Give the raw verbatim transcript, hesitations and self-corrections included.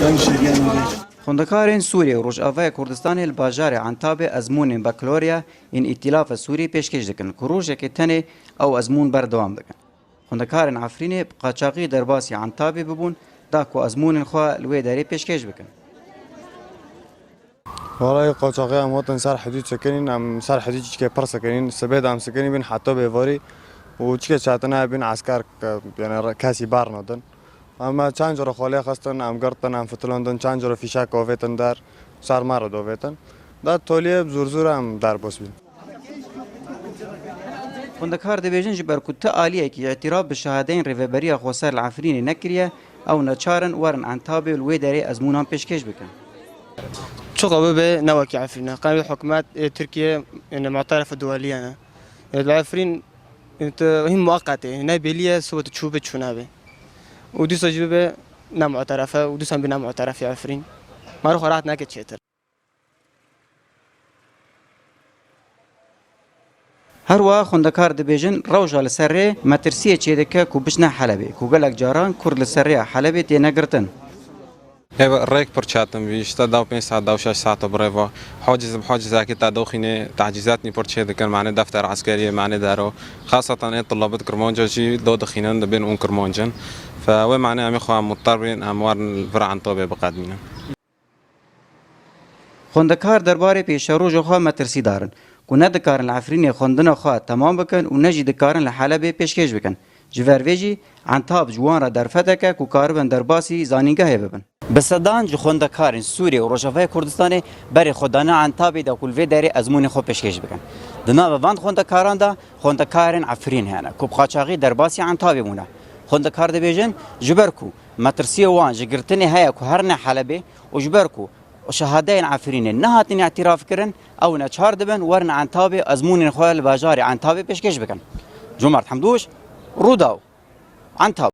Xwendekarên Sûriyê û Rojavaya Kurdistanê li bajarê Entabê ezmûnên bakalorya yên Îtîlafa Sûrî pêşkêş dikin ku rojekê tenê ew ezmûn berdewam bikin. Xwendekarên Efrînê bi qaçaxî derbasî Entabê bibûn da ku ezmûnên xwe li wê derê pêşkêş bikin. Vallahi qaçaxê em hatin ser hidûd sekinîn, em ser hidûd çikê pir sekinîn, sibê de em sekinî bîn heta bêvarî û çikê çetine bîn esker, yani kesî bernadin. Em çend cara xalê xistin, em girtin, em fitilandin, çend cara fîşek avêtin der, ser me re davêtin. Da toliyê zûr zûr em derbas bîn. Xwendekar dibêjin ji ber ku ti aliyekî îtîraf bi şehadeyên rêveberiya xweser li Efrînê nekiriye, ew neçar in werin Entabê û li wê derê ezmûnan pêşkêş bikin. Çiqa bibe ne wekî Efrîne. Qenvê hikûmet ê Tirkiye, yani, muterefe duweliye ne. Yani, li Efrîn, yani, tu hîn muweqet e, ne belî ye, sibe tu çû be, çû nabe. Û dîsa jî bibe ne muterefe, û dîsa bî ne muterefe Efrîn. Maro xwe rahat neke çêtir. Her wiha xwendekar dibêjin, rewşa li ser rê metirsiyê çêdike ku biçine Helebê, ku gelek caran Kurd li ser rêya Helebê têne girtin. Ev rêk pir çetin bî, ji te dew pênc saet, dew şeş saet bi rê ve. Haciz bi hacizekî te dewxînê, tecîzatnî pir çêdikin, mane defter eskeriyê, mane dero. Xaseten ê tulabit Kirmanca jî do dixînin, dibên ûn Kirmancin. Fe wê mane em ê xwe mutter bîn, em werin vir Entabê biqedmînin. Xwendekar derbarê pêşeroja xwe metirsîdar in ku ne dikarin li Efrînê xwendina xwe temam bikin û ne jî dikarin li Helebê pêşkêş bikin. Ji ber vê jî Entab ji wan re derfetek e ku karibin derbasî zanîngehê bibin. Bi sedan ji xwendekarên Sûriyê û Rojavayê Kurdistanê berê xwe dane Entabê de ku li vê derê ezmûnê xwe pêşkêş bikin. Di nava van xwendekaran de xwendekarên Efrîn hene ku bi qaçaxî derbasî Entabê bûne. Xwendekar dibêjin, ji ber ku metirsiyê wan ji girtinê heye ku herine Helebê û ji ber ku şehadeyên Efrînê nehatin îtîrafkirin, ew neçar dibin werin Entabê ezmûnên xwe li bajarê Entabê pêşkêş bikin. Cumart Hemdûş, Rûdaw, Entab.